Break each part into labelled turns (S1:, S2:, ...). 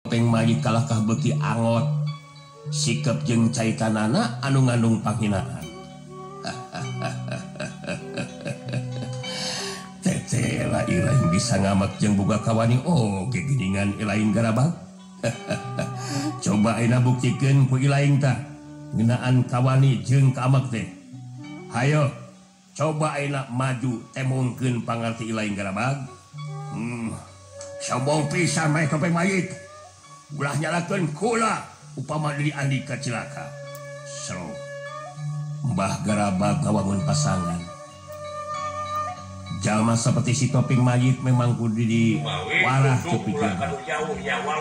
S1: topeng mayit kalahkah beuki angot sikep jeung caitanana anu ngandung panghinaan. Tete lah ilaing bisa ngamak jeung boga kawani oge geuningan ilaing garabag. Coba ayeuna buktikeun ku ilaing tah ngeunaan kawani jeung kamak teh. Hayo coba ayeuna maju temongkeun pangarti ilaing garabag. Sombong pisan mah topeng mayit. Ulah nyalakeun kula upama diri andika cilaka. Seru. Mbah Garabag ngawangun pasangan. Jalma seperti si topeng mayit memang kudu diwarah ku pikiran.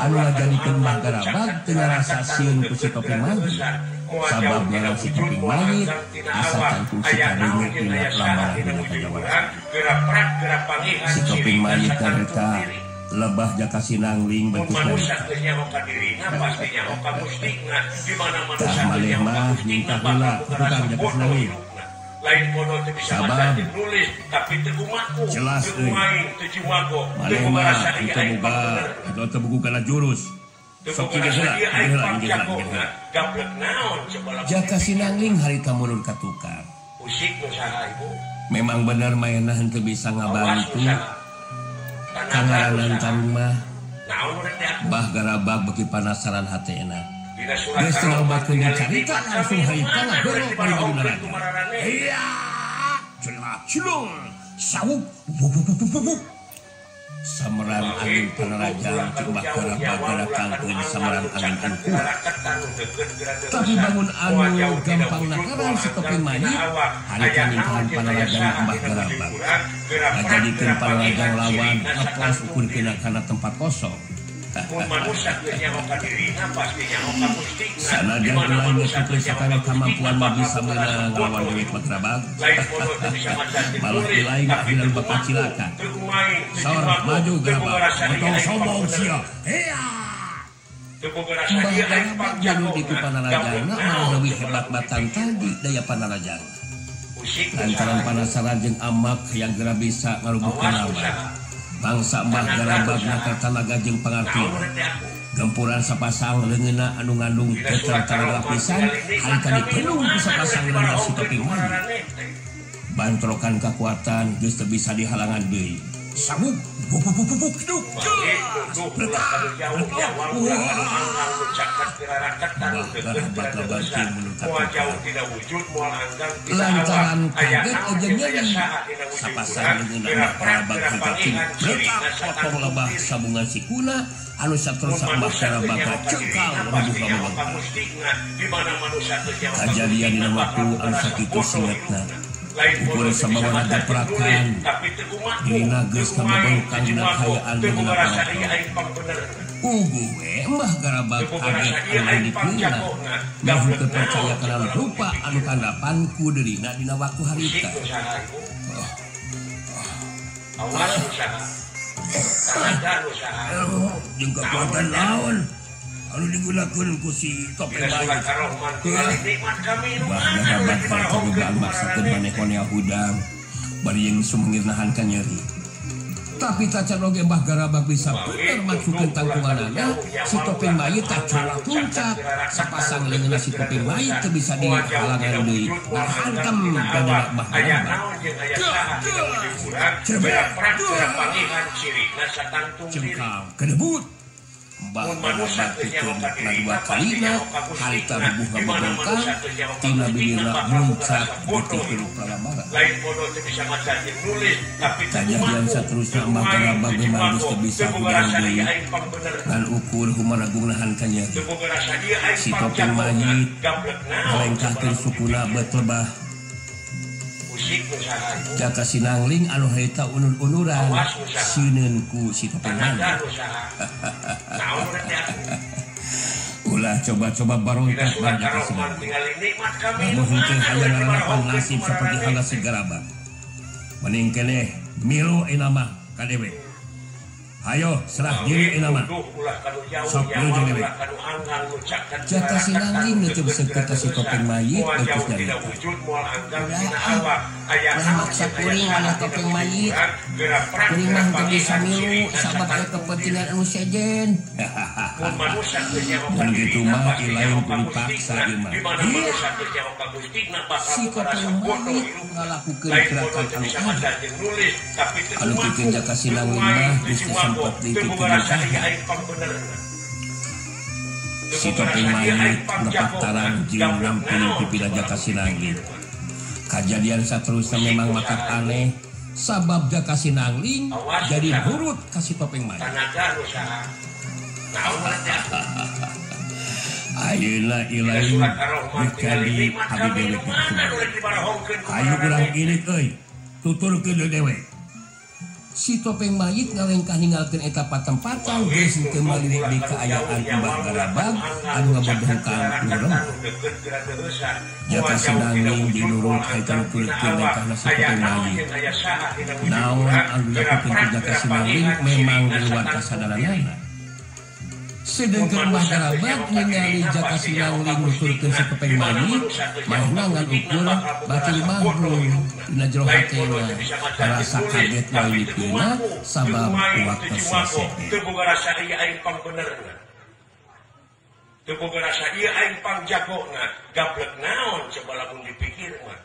S1: Anu ngajadikeun Mbah Garabag teu ngarasa sieun ku si topeng mayit. Sabab ngaran si topeng mayit asa cangkung si kadenge dina lamaran dina kajawara. Si topeng mayit kareta lebah jaka sinangling bentuk nyarita. Tah maleh mah nyingkah heula tukang jaka sinangling. Sabab jelas euy. Maleh mah teu boga atau teu buku kana jurus. Sok kieu heula, heula, heula, heula. Jaka sinangling harita mundur ka tukang. Memang bener maenah henteu bisa ngabantu. Kangaranan tarung mah Mbah Garabag beuki panasaran hatena. Geus teu ngobatkeun carita langsung harita ngagorok bari maju naraga. Iya, celak cilung, sawuk, buk. Sameran angin panarajang cek Mbah Garabag garakangkeun sameran angin anu kuat. Tapi bangun anu gampang nakaran si topeng mayit harita ningkahan panarajang Mbah Garabag. Ngajadikeun panarajang lawan ngepos ukur kena kana tempat kosong. Sanajan lain geus sakana kamampuan mah bisa meunang nglawan dewek Mbah Garabag. Malah ilaing akhirna bakal cilaka. Sor maju Garabag, otong sombong sia. Hea. Mbah Garabag janu ditu panarajangna malah leuwih hebat batang tadi daya panarajang. Lantaran panasaran jeung amak yang geura bisa ngarubuhkeun lawan. Bangsa Mbah Garabag nakar tanaga jeung pangartina. Gempuran sapasang leungeunna anu ngandung geter tanaga pisan harita dipendung ku sapasang leungeunna si topeng mayit. Bantrokan kakuatan geus teu bisa dihalangan deui. Sawuk buk buk buk buk duk. Lantaran kaget aja nyeri sapasang leungeunna Mbah Garabag hingga bretak potong lebah sabungan sikuna anu saterusna Mbah Garabag cekal rubuh lamabang. Kajadian dina waktu anu sakitu singetna. Ukur sabawa raga perakan dirina geus kabogokan dina kahayaan dina paraton. Ugu we Mbah Garabag kaget anu dikeuna. Meh teu percaya kana rupa anu kanggapan ku dirina dina waktu harita. Jeung kakuatan naon anu digunakeun ku si topeng mayit. Mbah Garabag cobaan maksakeun manehna hudang bari jeung sumengir nahan ka nyeri. Tapi tacan oge Mbah Garabag bisa bener maksukeun tangtunganana si topeng mayit tacolak tuncak sapasang leungeunna si topeng mayit teu bisa dihalangan deui. Ngahantem dadana Mbah Garabag. Cengkal kedebut. Mbah Garabag pikeun kadua kalina harita rubuh ngabogongkang tina bilirna muncrat getih tilu pralambara. Kajadian saterusna Mbah Garabag memang geus teu bisa hudang deui ngan ukur humaragung nahan ka nyeri. Si topeng mayit ngalengkahkeun sukuna beut lebah. Jaka sinangling anu harita unur-unuran sieun ku si topeng mayit. Ulah coba-coba barontak Mbah Jaka Sinangling. Namun henteu hayang ngaranapan nasib seperti halna si Garabag. Mending keneh milu ayeuna mah ka dewek. Hayo serah diri ayeuna mah. Sok milu jeung dewek. Jaka Sinangling teu beuseukeut ka si topeng mayit geus nyarita. Ulah ah, maksa kuring maneh topeng mayit. Kuring mah henteu bisa milu sabab aya kepentingan anu sejen. Mun kitu mah ilaing kudu dipaksa ieu mah. Si topeng mayit ngalakukeun gerakan anu aneh. Anu pikeun Jaka Sinangling mah geus teu sempet deui pikeun cahya. Si topeng mayit nepak tarang jeung nampi pipila Jaka Sinangling. Kajadian saterusna memang matak aneh sabab Jaka Sinangling jadi nurut ka si topeng mayit. Ayeuna ilaing dikali abi dewek ayo urang irit euy tuturkeun dewek. Si topeng mayit ngalengkah ninggalkeun eta patempatan geus teu malirik di kaayaan Mbah Garabag anu ngabodongkang urang. Jaka Sinangling dinurut hayang nuturkeun lengkahna si topeng mayit. Naon anu dilakukeun ku Jaka Sinangling memang di luar kasadaranana. Sedengkeun Mbah Garabag ningali Jaka Sinangling nuturkeun si topeng mayit, manehna ngan ukur batil mahrung dina jero hatena rasa kaget wae dipieuna sabab waktu seseh.
S2: Teu boga rasa ieu aing pangbenerna. Teu boga rasa ieu aing pangjagona, gablek naon coba lamun dipikir mah.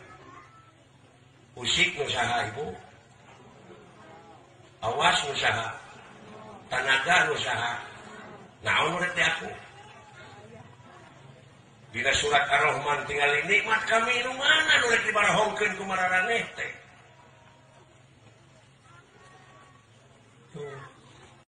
S2: Usik nu saha ibu? Awas nu saha? Tanaga nu saha? Naon rek teh aku? Dina surat Ar-Rahman tingali nikmat kami nu mana nu rek dibarahongkeun ku mararaneh teh.